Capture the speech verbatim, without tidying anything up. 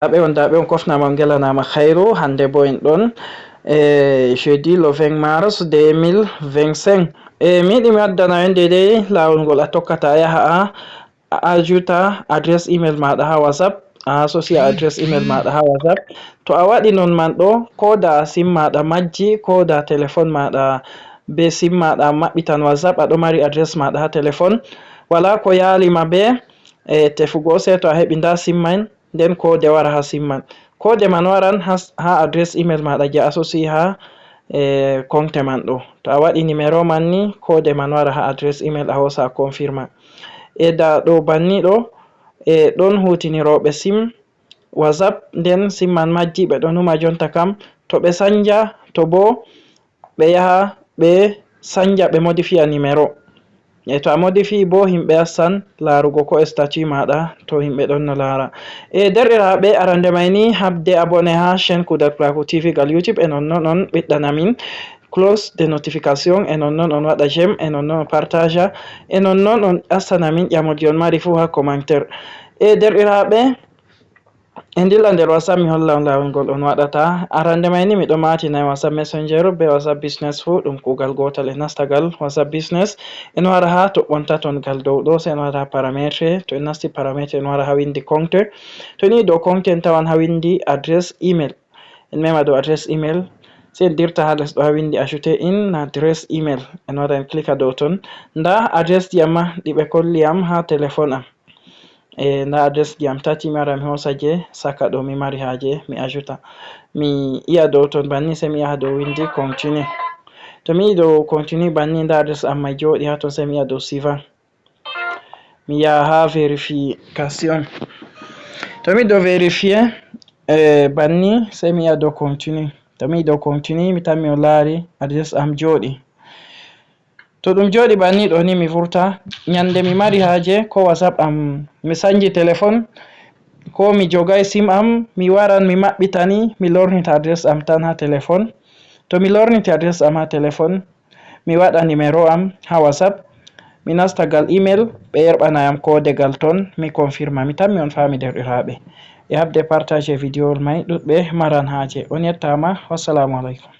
Aɓe on daɓe on kofnama on gelanaama khayru hannde bo en ɗon e jeudi le vingt mars deux mille vingt-cinq. E mi yiɗi mi addana en deydey laawol ngol a tokkata a yaha a a ajuta adresse email maaɗa ha whatsapp, a associa adresse email maaɗa ha whatsapp. To a waɗi non man ɗo, ko da sim maaɗa majji, ko da téléphone maaɗa be sim maaɗa maɓɓitan whatsapp, aɗo mari adresse maaɗa ha téléphone. Wala ko yaalima be e tefugo, se to a heɓi nda sim man, nden kode wara ha sim man. Kode man waran ha adresse email maaɗa je associe ha e compte man ɗo. To a waɗi numéro man ni, kode man wara ha adresse email, a hosa a confirma. E da ɗo banni ɗo e ɗon hutiniroɓe sim whatsapp, nden sim man majji, ɓe ɗo numa jonta kam to ɓe sanja, to bo ɓe yaha ɓe sanja, ɓe modifiya numéro. E to a modifi bo, himɓe assan laarugo ko e statut maaɗa, to himɓe ɗon no laara. E derɗiraaɓe, arande may ni habde abonné ha chaîne Kudal Plaku T V gal YouTube, e non non on ɓiɗɗana min close de notification, e non non on waɗa j'aime, e non non on partager, e non non on assana min ƴamolji on mari fuu ha commentaire. E derɗiraaɓe, e ndilla nder whatsapp, mi holla on laawol ngol on waɗata. Arande may ni miɗo maatina e whatsapp messenger be whatsapp business fuu ɗum kuugal gootal. E nastagal whatsapp business, en wara ha toɓɓon taton gal dow ɗo, se en wara ha parametre. To en nasti parametre, en wara ha windi compte. To ni dow compte en tawan ha windi adresse email. En mema dow adresse email, se en dirta ha les ɗo ha windi ajouter une adresse email. En wara en cliquer dow ton. Nda adresse ji am ma ɗi ɓe kolli am ha téléphone am. E nda adresse ji am tati, mi wara mi hosa je saka ɗo mi mari haje mi ajouta. Mi iya dow ton banni, se mi yaha dow windi continue. To mi yi dow continue banni, nda adresse am mai joɗi ha ton, se mi iya dow suivant. Mi yaha ha vérification. To mi do vérifier e banni, se mi iya dow continue. To mi yi dow continue, mi tammi on laari adresse am joɗi. To ɗum joɗi banni ɗo ni, mi vurta. Nyande mi mari haje ko whatsapp am mi sanji téléphone, ko mi jogay sim am, mi waran mi maɓɓitani, mi lornita adresse am tan ha téléphone. To mi lorniti adresse am ha téléphone, mi waɗa numéro am ha whatsapp, mi nasta gal email, ɓe yerɓana yam kodegal ton, mi confirma. Mi tammi on faami derɗiraaɓe. E habde partage vidéo may, ɗuɗɓe maran haje. On yettama. Wassalamu alaikum.